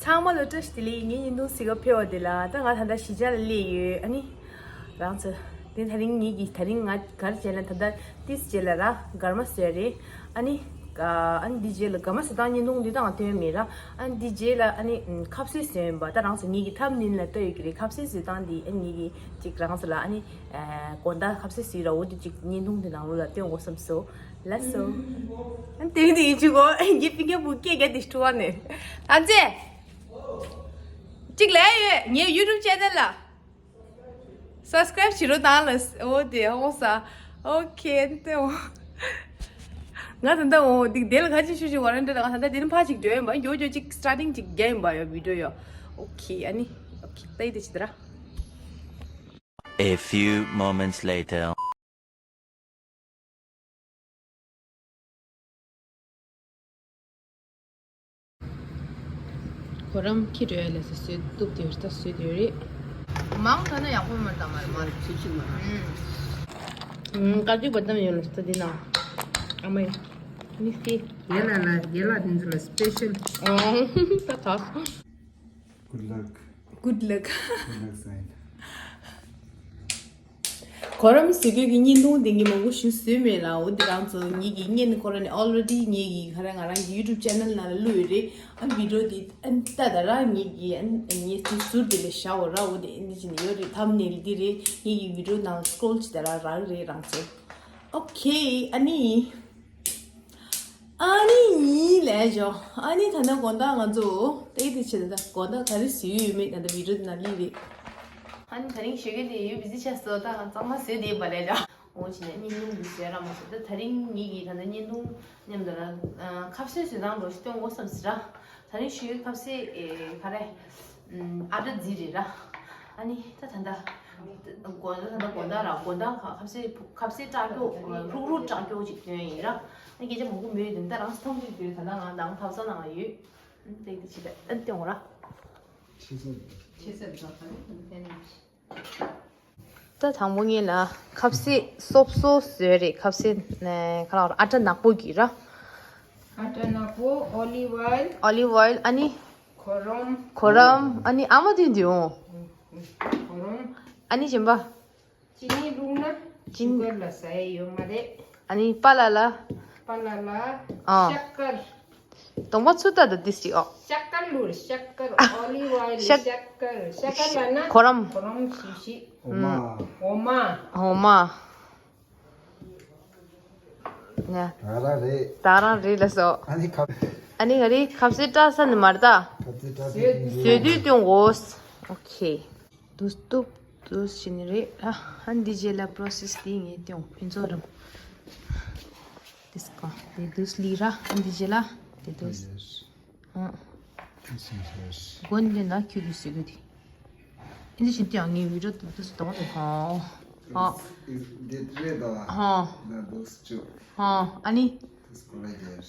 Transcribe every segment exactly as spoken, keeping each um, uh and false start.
ཚང་མ་ལ་བཀྲ་ཤིས་བདེ་ལེགས། ངའི་བརྙན་ཐུང་གཟིགས་ག་ཕེབས་པ་དེ་ལ། ད་ང་ད་ལྟ་གཞིས་ཆགས་ལ་སླེབས་ཡོད། ཨ་ནི་རང་ཚོ་དེ་ད་རིང་ངེད་ཀྱི་ད་རིང་ང་ག་རེ་བྱས་ལ། ད་ལྟ་ཏིས་བྱས་ལ་ར་སྒར་མ་བཟོས་རེད། ཨ་ནི་ཨ་ནི་འདི་རྗེས་ལ་སྒར་མ་བཟོས་སྟངས་བརྙན་ཐུང་འདི་ད་ང་སྟོན་མེད་ར། ཨ་ནི་འདི་རྗེས་ལ་ཨ་ནི་ཁ་ཟས་བཟོས་ཡིན་པ། ད་རང་ཚོ་ངེད་ཀྱི་ཐབ་ནིན་ལ་ལྟོས་ཡོད་ཀྱི་རེད། ཁ་ཟས་བཟོས་སྟངས་འདི་ཨ་ནི་ངེད་ཀྱི་ཅིག་རང་ཚོ་ལ་ཨ་ནི་དགོང་དག་ཁ་ཟས་བཟོས་ར། འོ་དེ་ཅིག་བརྙན་ཐུང་དེ་ནང་ལོགས་ལ་སྟོན་དགོས་བསམ་སོང་། ལགས་སོ། ཨ་ནི་དེ་རིང་དེ་ཡིན་ཆུ་གོ་ངའི་པི་ཀེ་བུ་སྐད་རྒྱག་དེ་ཤི་ཊུ་བ་ནས། ཨ་ཙེ། གཅིག་ལས་ཡོད་ངའི་ཡུ་ཊུབ་ཅེ་ནལ་ལ། སབ་སི་ཀ་རེབ་བྱེད་རོགས་དང་ལ། འོ་དེ་འོ་ས། ཨོ་ཁེ་ཨ་ནི་དེ་འོ། ང་ད་ལྟ་འོ་དེ་དེ་ལ་ཁ་ཅིག་ཤུ་ཤུ་བ་རན་འདྲ། ང་ད་ལྟ་དེ་ནི་ཕ་ཅིག་འགྲོ་ཡིན་པ། མགྱོགས་མགྱོགས་ཅིག་སི་ཊར་ཊིང་ཅིག་རྒྱག་ཡིན་པ་ཡོ་བི་ཌི་ཡོ་ཡོ། ཨོ་ཁེ་ཨ་ནི། ཨོ་ཁེ་ད་ཡི་དེ་ཅི་ད་ར། A few moments later. གོ་རམ་ཁྱི་རོལ་ལ་སོ་སོའི་གཏུབ་དེ་ད་སོས་དེ་རེད། མང་ད་ན་ཡག་པོ་མ་ད་མ་མ་ཚིག་ཅིག་མ། ཨུམ། དཀར་ཆུ་བ་དམ་ཡོད་ལ་ད་འདི་ན། ཨ་མ་ཡ། ནི་སི། རྒན་ལགས་ལ་རྒན་ལགས་དེ་ཚོ་ལ་སི་པེ་ཤལ། ཨོ། ད་ད། Good luck. Good luck. Good luck, Sain. གོ་རམ་བཟོ་དགོས་ཀྱི་བརྙན་ཐུང་དེ་ངས་མང་པོ་ཞིག་བཟོས་མེད་ལ། འོ་འདི་རང་ཚོ་ངེད་ཀྱི་བརྙན་ཁོ་ར་ནས་ཨོལ་རེ་ཌི་ངེད་ཀྱི་ཁ་ར་ང་རང་གི་ཡུ་ཊུབ་ཅེ་ནལ་ནང་ལ་བླུགས་ཡོད་རེད། ཨ་བི་ཌི་ཡོ་དེ་ཨ་ནི་ད་ད་ར་ངེད་ཀྱི་ཨ་ནི་ངས་དེ་ཟུར་དེ་ལ་བཞག་འོ་ར། འོ་དེ་ཨ་ནི་ཅི་ནས་ཡོད་རེད། ཐམ་ནེལ་འདི་རེད། ངེད་ཀྱི་བི་ཌི་ཡོ་ནང་སི་ཀྲོལ་བྱེད་ད་ར་རག་རེད་རང་ཚོ། ཨོ་ཁེ་ཨ་ནི། ཨ་ནི་ཡིན་ལས་ཞོ། ཨ་ནི་ད་ལྟ་དགོང་དག་ང་ཚོ་ཏེ་ཏེ་བྱེད་ད་དགོང་དག་ག་རེ་བཟོས་ཡོད་མེད་ད་ལྟ་བི་ཌི་ཡོ་ནང་སླེབས་རེད། ཨ་ནི་ད་རིང་ཞོགས་ཀས་དེ་ཡོད་བི་ཟི་ཆགས་སོ། ད་ང་གཙང་མ་བཟོས་བསྡད་པ་ལས་ལ། འོ་བྱས་ནས་བརྙན་ཐུང་འདི་བཟོས་ར་མ་བཟོས། ད་ད་རིང་ངེད་ཀྱིས་ད་ལྟ་བརྙན་ཐུང་མཉམ་དུ་ལ་ཁ་ཟས་བཟོས་སྟངས་འགྲོ་ཞིག་སྟོན་དགོས་བསམ་ཟེར་ར། ད་རིང་ཞོགས་ཀས་ཁ་ཟས་ཨེ་ག་རེ། ཨ་ད་རྫི་རེད་ར། ཨ་ནི་ད་ད་ད་དགོང་ད་ད་ད་དགོང་དག་ར་དགོང་དག་ཁ་ཁ་ཟས་ཁ་ཟས་སྐྲག་སྐྱོ་རུག་རུག་སྐྲག་སྐྱོ་ཅིག་སྟོན་ཡིན་ར། ཨ་སྐད་ཆ་མང་པོ་མོས་དེ་ད་རང་སི་ཐོང་ཅིག་དུས་ད་ད་ང་ནང་ཐབ་ས་ནང་ཡོད། ཨ་ཏེ་ཏེ་ཅི་ད་ཨ་ཏེ་འོ་ར། ཆེ་ས་ཆེ་ས་ད་ད་ནི་ཏེ་ནི། ད་དང་པོ་ངེད་ལ་ཁ་ཟས་སོབ་སོ་བཟོས་རེད། ཁ་ཟས་ནས་ཁ་ལག་ཨ་ཏྲ་ནག་པོ་གི་ར། ཨ་ཏྲ་ནག་པོ། ཨོ་ལིབ་ཨོའིལ། ཨོ་ལིབ་ཨོའིལ། ཨ་ནི། གོ་རམ། གོ་རམ། ཨ་ནི་ཨ་མ་དེ་འདི་འོང་། གོ་རམ། ཨ་ནི་གཞན་པ། ཅི་ནི་བླུགས་ན་ཅི་ནི་ཤུ་གར་ལ་ཟ་ཡ་ཡོད་མ་རེད། ཨ་ནི་པ་ལ་ལ། པ་ལ་ལ། ཨ། ཤ་ཀར། གདོང་པ་ཚུར་ལྟ་དང་ཏིས་ཅིག་ཨོ། ཤ་ཀར་ལུར་ཤ་ཀར། ཨོ་ལིབ་ཨོའིལ། ཤ་ཤ་ཀར། ཤ་ཀར་ལ་ན་གོ་རམ། གོ་རམ་ཞིབ་ཞིབ། འོ་མ། འོ་མ། འོ་མ། ཡ། ད་རང་རེད། ད་རང་རེད་ལ་སོ། ཨ་ནི་ཁབ། ཨ་ནི་ག་རེ་ཁ་ཟས་སྐྲག་ས་ནི་མར་ད། ཁ་ཟས་སྐྲག་ས་ནི་བཟོས་དུས་སྟོན་དགོས། ཨོ་ཁེ། དུས་སྟུབ་དུས་ཕྱིན་རེད་ཨ། ཨ་འདི་རྗེས་ལ་པོ་རོ་སེས་དེ་ངས་སྟོན་ཕུན་ཚོགས་རམ། དེ་སྐོ་དེ་དུས་ལི་ར་ཨ་འདི་རྗེས་ལ་དེ་དུས། ཨ། དེ་སིང་ཧེས། གོན་དེ་ན་ཁྱོད་ཀྱི་སུ་གི་དེ། ཨ་འདི་ཞིག་དེ་ཡང་ངའི་བི་ཌི་ཡོ་དུ་དུས་སྟོང་རེད་ཧ། ཧ། དེ་རེད་ད། ཧ། ན་དུས་ཅུ། ཧ། ཨ་ནི། དུས་སྐོ་ར་རྒྱལ།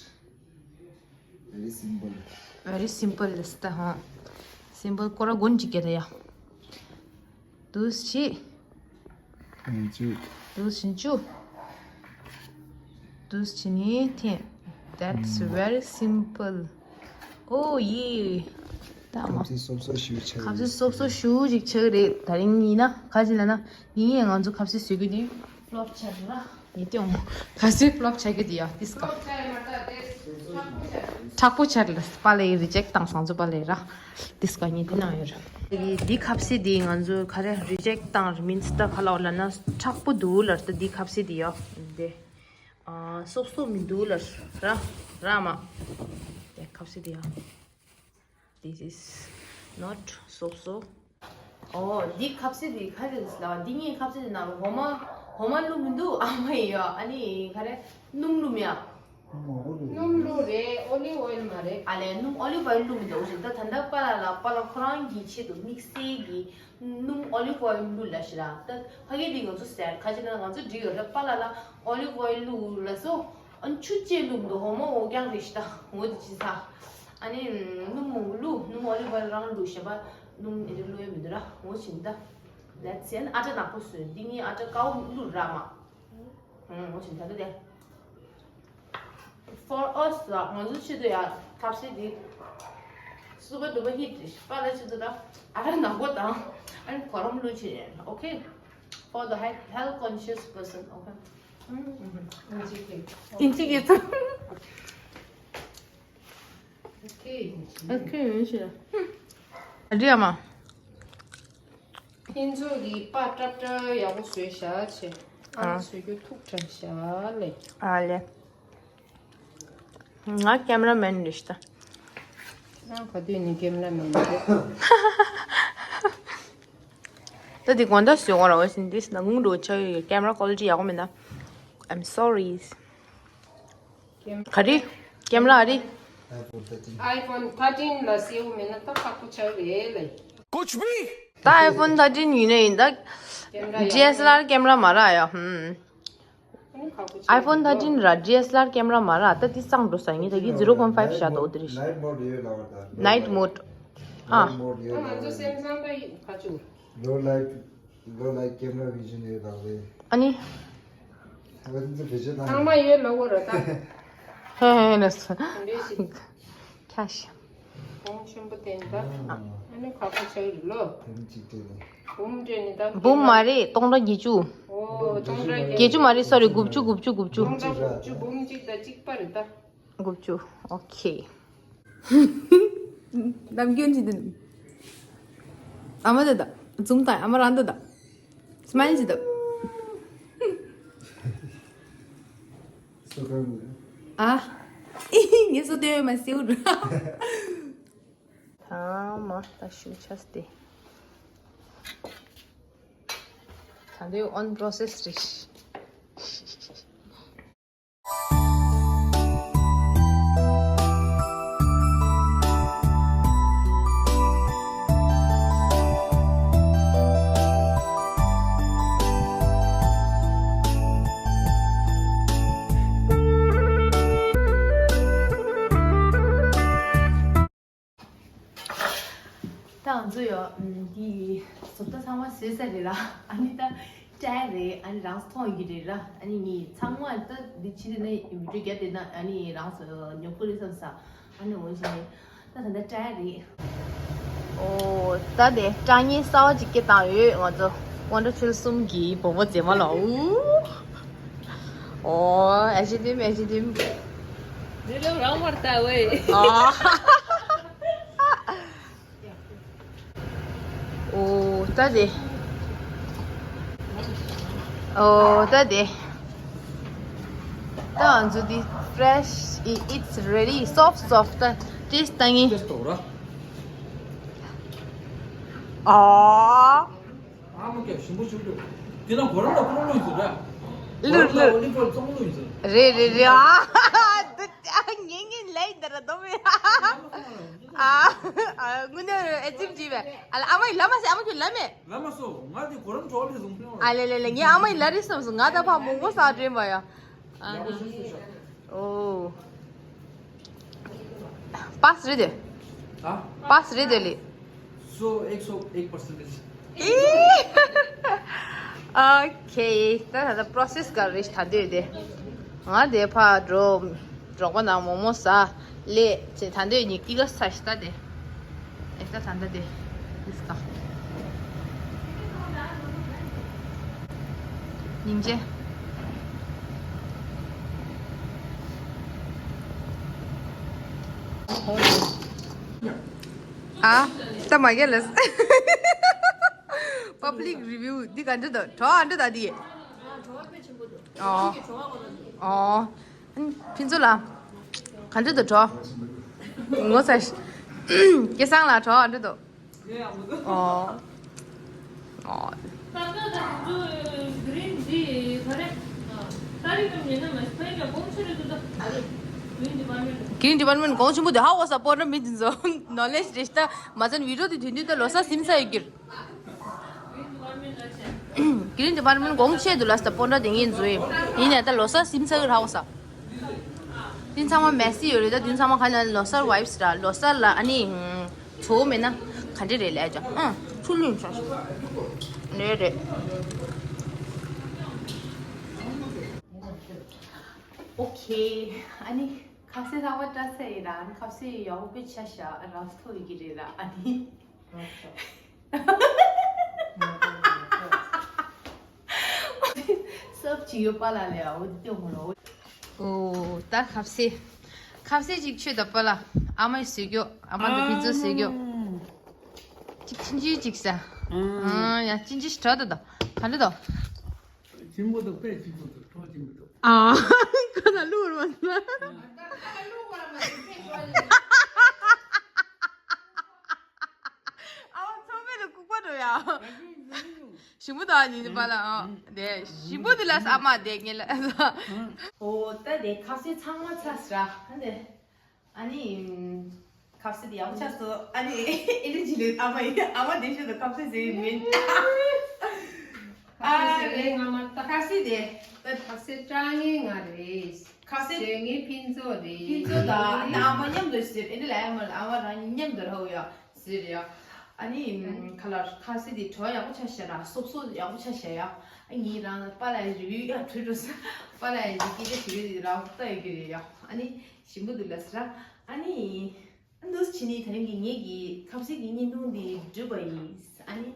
Very simple. Very simple ལས་ད་ཧ། སིམ་པལ་སྐོར་ར་གོན་ཅིག་གེ་ད་ཡ། དུས་ཕྱི། ཨེ་ཅུ། དུས་ཕྱིན་ཅུ། དུས་ཕྱི་ནི་ཐེན། That's very simple. ཨོ་ཡེ། ད་མ། ཁབ་ཟས་སོབ་སོ་ཞུ་ཆགས། ཁབ་ཟས་སོབ་སོ་ཞུ་ཅིག་ཆགས་རེད། ད་རིང་ཡིན་ན་ག་ཅི་ལ་ན་ཡིན་ཡང་ང་ཚོ་ཁབ་ཟས་བཟོ་རྒྱུ་དེ། ཕློབ་ཆགས་ར། ཡེ་ཏེ་འོང་། ཁ་ཟས་ཕློབ་ཆགས་ཀྱི་དེ་ཡ་ཏིས་ཀ། མཁྲེགས་པོ་ཆགས་ལ་པ་ལེ་རི་ཇེག་བཏང་སང་ཚོ་པ་ལེ་ར། ཏིས་ཀ་ཉེ་དེ་ན་ཡོད་ར། འདི་ཁ་ཟས་དེ་ང་ཚོ་ག་རེ་རི་ཇེག་བཏང་ར་མིན་སི་ད་ཁ་ལོ་ལ་ན་མཁྲེགས་པོ་འདུག་ལར་ད་འདི་ཁ་ཟས་དེ་ཡ། འདི། ཨ་སོབ་སོ་མི་འདུག་ལར་ར། ར་མ། དེ་ཁ་ཟས་དེ་ཡ། This is not སོབ་སོ། ཨོ། འདི་ཁ་ཟས་འདི་ག་རེ་རེད་ཟེར་ལབ་པ། འདི་ངས་ཁ་ཟས་འདི་ནང་ལ་འོ་མ། འོ་མ་བླུགས་མི་འདུག་ཨ་མ་ཡིས་ཡོ། ཨ་ནི་ག་རེ། སྣུམ་བླུགས་མེད་ཨ། སྣུམ་བླུགས་རེད། ཨོ་ལིབ་ཨོའིལ་མ་རེད། ཨ་ལས་སྣུམ་ཨོ་ལིབ་ཨོའིལ་བླུགས་མི་འདུག་ཟེར། ད་ད་ལྟ་པཱ་ལགས་ལ་པཱ་ལགས་ཁོ་རང་གི་ཆེད་དུ་དམིགས་བསལ་གྱི་སྣུམ་ཨོ་ལིབ་ཨོའིལ་བླུགས་ལབ་ཤི་ར། ད་ཕ་གི་འདི་ང་ཚོ་ཟེར་ཁ་ཅིག་ན་ང་ཚོ་འགྲིག་ཡོད་རེད། པཱ་ལགས་ལ་ཨོ་ལིབ་ཨོའིལ་བླུགས་ལབ་སོ། ཨ་ནི་ཆུ་ཅེས་བླུགས་མི་འདུག་འོ་མ་འོ་རྐྱང་རེད་ཤི་ད། འོ་འདི་ཅི་ཚ། ཨ་ནི་སྣུམ་མང་པོ་བླུགས། སྣུམ་ཨོ་ལིབ་ཨོའིལ་རང་བླུགས། གཞན་པ་སྣུམ་ཨེ་འདྲ་བླུགས་ཡ་མི་འདུག་ར། འོ་བྱིན་ད། That's it. ཨ་ཏྲ་ནག་པོ་བཟོས། འདི་ངས་ཨ་ཏྲ་དཀར་པོ་བླུགས་ར་མ། ཨང་། འོ་བྱིན་ད་ད་དེ། For us ལ་ང་ཚོ་ཆེད་དུ་ཡ་ཁ་ཟས་འདི། སུ་བ་དུ་བ་ཧིད་རེད། པ་ལ་ཆུ་ཚོད་དང་ཨ་ར་ནག་པོ་དང་ཨ་ནི་གོ་རམ་ལུ་ཆེ་རེད། Okay, for the health health conscious person. Okay. ཨིན་ཅི་གི་ཚོ། Okay. Okay. རེད་མ། ཁྱེད་ཚོ་གི་པ་ཏྲ་ཏྲ་ཡག་པོ་བཟོས་བཞག་ཆེ། ཨ་ནི་བཟོ་རྒྱུ་ཐུག་དྲགས་བཞག་ལེ། ཨ་ལེ། ང་ཀེམ་ར་མེན་རེད་ཤག་ནང་ག་དུས་ནས་ཀེམ་ར་མེན་རེད། ད་འདི་དགོང་དག་བཟོས་འོང་ར། འོ་ཞིག་འདི་ན་ངུ་འགྲོ་ཆགས་ཡོད། ཀེམ་ར་ཀོ་ལི་ཊི་ཡག་པོ་མེད་ན། I'm sorry. ག་རེ། ཀེམ་ར་ཨ་རེ། iPhone thirteen ལ་སེའུ་མེད་ན་ད་ཁག་པོ་ཆགས་རེད་ལེ། कुछ भी। ད་iPhone thirteen ཡིན་ནའི་ཡིན་ད། ཀེམ་ར་ཡག་པོ་ཌི་ཨེསི་ཨེལ་ཨར་ཀེམ་ར་མ་རག་ཡ། ཧུམ། ཨ་ནི་ཁག་པོ་ཆགས་རེད་ལོ། iPhone thirteen ར་ཌི་ཨེསི་ཨེལ་ཨར་ཀེམ་ར་མ་རག་ད་འདི་སང་འགྲོ་ས་ཡིན་ད་གི་zero point five བཞག་འདུག་དེ་རེད། Night mode ཡོད་ལ་བར་ད། Night mode. ཨ། Night mode ཡོད་ལ་བར། ང་ཚོ་སེམས་བཟང་ད་ཁ་ཆུ། Low light, low light camera vision ཡོད་ལ་བར། ཨ་ནི། ཚང་མ་ཡོད་ལ་འོ་ར་ད། ཧེ་ཧེ་ནས། འདྲེ་ཞིག་ཁྱ་ཤ། གོང་ཆེན་པོ་བསྟན་ད། ཨ་ནི་ཁག་པོ་ཆགས་ཡོད་ལོ། བུམ་གཅིག་སྤྲད་ནས། བུམ་སྤྲད་ནས་ད། བུམ་མ་རེད་སྟོང་ཕྲག་བརྒྱད་ཅུ། ཨོ་སྟོང་ཕྲག་བརྒྱད་ཅུ་མ་རེད། སོ་རི། དགུ་བཅུ། དགུ་བཅུ། དགུ་བཅུ། སྟོང་ཕྲག་དགུ་བཅུ། བུམ་གཅིག་དང་གཅིག་པ་རེད་ད། དགུ་བཅུ། ཨོ་ཁེ། ནམ་རྒྱུན་གྱི་འདི། ཨ་མ་འདི་ད། ཛུམ་ད་ཨ་མ་རང་འདི་ད། སི་མའིལ་གྱི་ད། སོ་ཁ་མི། ཨ། ངས་སོ་དེ་མ་སེའུ་ར། ཐ་མ་ད་ཤུ་ཆས་ཏེ། ད་འདི་on process རེད། ད་ང་ཚོ་ཡོ་འདི་བཟོ་ལྟ་ཚང་མ་བཟོས་ཚར་རེད་ལ། ཨ་ནི་ད་ཀྲའི་རེད། ཨ་ནི་རང་མཐོང་གི་རེད་ལ། ཨ་ནི་ངས་ཚང་མ་ད་འདི་ཕྱི་དེ་ན་བི་ཌིའོ་རྒྱབ་དེ་ན་ཨ་ནི་རང་ཚོ་ཉོ་གི་རེད་བསམ་ས། ཨ་ནི་འོ་བྱས་ད་ད་ལྟ་ཀྲའི་རེད། ཨོ་ད་དེ་ཀྲའི་ཉེ་གསར་བ་ཅིག་སྐྱེ་བཏང་ཡོད། ང་ཚོ་ཝན་ཌར་ཆུལ་གསུམ་གྱི་བུ་མོ་མཛེས་མ་ལ། ཨུ། ཨོ་ཨེ་ཤི་ཏིམ་ཨེ་ཤི་ཏིམ། འདི་ལོ་རང་མར་ལྟ་བས། ཨ། ཨོ་ད་དེ། ཨོ་ད་དེ། ད་ང་ཚོ་འདི་fresh, it's ready, soft soft. ད་ཏེས་ཊི་ལྟ་ངེས། ཏེས་ཊི་ལྟ་ར། ཨ། ཨ་མ་ཀྱ་ཞིམ་པོ་ཞིམ་པོ། དེ་ན་གོ་རམ་ལ་ཀོང་ལོ་ཡིན་ཟེར་ར། ལུར་ལུར། ཨོ་ལི་ཕོལ་ཙོང་ལོ་ཡིན་ཟེར། རེད་རེད་རེད། ཨ་འདི་ངེས་ངེས་ལས་འདི་ར་དོ་མེད། ཨ་ཨ་དངོས་གནས་ཨེ་ཙིམ་བྱས་པས། ཨ་ལ་ཨ་མ་ཡི་ལ་མ་ཟེར། ཨ་མ་ཁྱོད་ལ་མེད། ལ་མ་སོ་ང་དེ་གོ་རམ་གྲོགས་ལས་བཟུང་ཕེང་བ། ཨ་ལེ་ལེ་ལེ། ངས་ཨ་མ་ཡི་ལ་རེད་བསམ་སོང་། ང་ད་ཕ་མོག་མོག་ཟ་དྲན་པ་ཡ། ཨ་ཡག་པོ་ཞིག་བཟོས་ཤག་ཨོ། པཱས་རེད་དེ། ཨ། པཱས་རེད་དེ་ལེ། सौ एक सौ एक परसेंटेज। ཨོ་ཁེ། ད་ད་ད་པྲོ་སེས་ག་རེ་ད་འདོད་དེ། ང་དེ་ཕ་འགྲོ། འབྲོག་པ་ནང་མོག་མོག་ཟ་ལེ་ཚེ་ད་འདོད་ཉིག་ཏི་ག་ས་ཤི་ད་དེ། ཨེ་ད་ད་ད་དེ། ཨིས་ཀ་སྙིང་རྗེ། ཨ། ད་མ་རྒྱལ་ལ། Public review འདི་ག་འདྲ་འདུག་གྲོགས་ཨ་འདྲ་ད་འདི། ཨོ། ཨོ། ཕུན་ཚོགས་ལགས། ག་འདྲ་འདུག་གྲོགས། ངོ་ཚ། སྐལ་བཟང་ལགས་གྲོགས་ཨ་འདྲ་འདུག་ཨོ། ཨོ། Green department གོང་ཆེན་པོ་དེ་ཧ་གོ་ས། པོ་འདྲ་མི་འདི་ཚོ་ནོ་ལེཇ་རེད་ཤག་མ་ཚད་བི་ཌིའོ་དེ་དུས་དུས་ད་ལོ་གསར་ཟིན་ཚར་ཡོད་ཀྱི་རེད། Green department གོང་ཆེ་འདུག་ལ་ས་པོ་འདྲ་དེ་ངས་འཛུལ་ཡིན། ཡིན་ནའི་ད་ལོ་གསར་ཟིན་ཚར་གི་རེད་ཧ་གོ་ས། དེ་ཚང་མ་མེ་སི་ཡོད་རེད། ད་དེ་ཚང་མ་ག་ནས་ལོ་གསར་ཝའིབ་སི་ར། ལོ་གསར་ལ་ཨ་ནི་བྲོ་བོ་མེད་ན་ག་འདྲ་རེད་ལས་ཀྱང་། ཨང་ཆུ་ལུད་ཆ་ཞིག་རེད་རེད། ཨོ་ཁེ། ཨ་ནི། ཁ་ཟས་ཚང་མ་བཀྲ་ཤིས་ཡིན་ར། ཁ་ཟས་ཡག་པོ་དཔེ་ཆ་ཤ་རག་ཐུག་ཡི་གི་རེད་ར། ཨ་ནི། སབ་ཅིག་ཡོད་པ་ལ་ལས་འོ་དེ་ངོ་ལོ། ཨོ་ད་ཁ་ཟས། ཁ་ཟས་ཅིག་མཆོད་ད་པ་ལ། ཨ་མའི་བཟོས་རྒྱུ། ཨ་མ་གི་ཕི་ཛ་བཟོས་རྒྱུ། ཅིག་ཅིན་ཅི་ཅིག་ཟ། ཨ་ཡ་ཅིན་ཅི་ཞིག་དྲག་ད་ད། ག་འདྲ་ད། ཆེན་པོ་དང་དཔེ་ཆེན་པོ་དང་གྲོགས་ཆེན་པོ་དང་། ཨ། ཁ་ན་ལུར་བ་ན། ཨ་ཚང་མས་ལ་ལྐུགས་པ་འགྲོ་ཡ། ཞིམ་པོ་དང་ཉིན་པ་ལ་ཨ། དེ་ཞིམ་པོ་དེ་ལ་ས་མ་དེ་ངེད་ལ། ཨོ་ད་དེ་ཁ་ཟས་ཚང་མ་ཚ་སྲ་ཧ་དེ། ཨ་ནི། ཁ་ཟས་དེ་ཡག་པོ་ཆགས་སོང་། ཨ་ནི་ཨེ་ལི་ཇི་ལི་ཨ་མ་ཡིན། ཨ་མ་དེ་ཤོད་དུ་ཁ་ཟས་ཟེར་མིན། ཨ་ཁ་ཟས་ཟེར་ངའི་ང་མ་ལྟ། ཁ་ཟས་དེ། ཁ་ཟས་སྐྲག་ངེས་ང་རེད། ཁ་ཟས་ཟེར་ངའི་ཕིན་ཚོགས་རེད། ཕིན་ཚོགས་དང་ཨ་མ་མཉམ་དུ་ཟེར། ཨེ་ལི་ལ་ཨ་མ་ཨ་མ་རང་མཉམ་དུ་ར་ཧོ་ཡ་ཟེར་ཡ། ཨ་ནི་ཁ་ལར་ཁ་ཟས་དེ་བྲོ་ཡག་པོ་ཆགས་ཤ་ར། སོབ་སོབ་ཡག་པོ་ཆགས་ཤ་ཡ། ཨ་ངའི་རང་པཱ་ལགས་རི་བིའུ་ཡ་བྲོས་འགྲོ་ས། པཱ་ལགས་ཡ་ཡི་གེ་དེ་ཞིག་རེད་ར་ཧོ་ལྟ་ཡོད་ཀྱི་རེད་ཡ། ཨ་ནི་ཞིམ་པོ་འདུག་ལ་ཟེར་ར། ཨ་ནི། ཨ་འདུག་བྱས་ནས་ད་རིང་གི་ངེད་ཀྱི་ཁ་ཟས་ཀྱི་བརྙན་ཐུང་འདི་གྲུབ་པ་ཡིན། ཨ་ནི།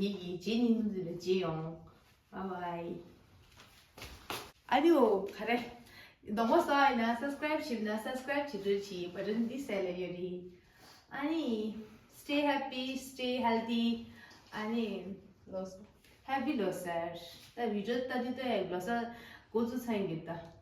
ངེད་ཀྱི་རྗེས་བརྙན་ཐུང་འདི་ལ་མཇལ་ཡོང་། བྷའི་བྷའི། ཨ་དེའོ་ག་རེ། གདོང་པ་སོགས་ཡིན་ན་སབ་སི་ཀ་རེབ་བྱེད་ན་སབ་སི་ཀ་རེབ་བྱེད་འགྲོ་བྱེད། བ་ཊན་འདི་སའི་ལ་ཡོད་རེད། ཨ་ནི། Stay happy, stay healthy. ཨ་ནི། ལོ་སོ། Happy ལོ་གསར། ད་བི་ཌི་ཡོ་ལྟ་དུས་ལྟ་ཡག་ལོ་གསར་འགོ་བཙུགས་ཚར་ཡིན་གྱི་ད།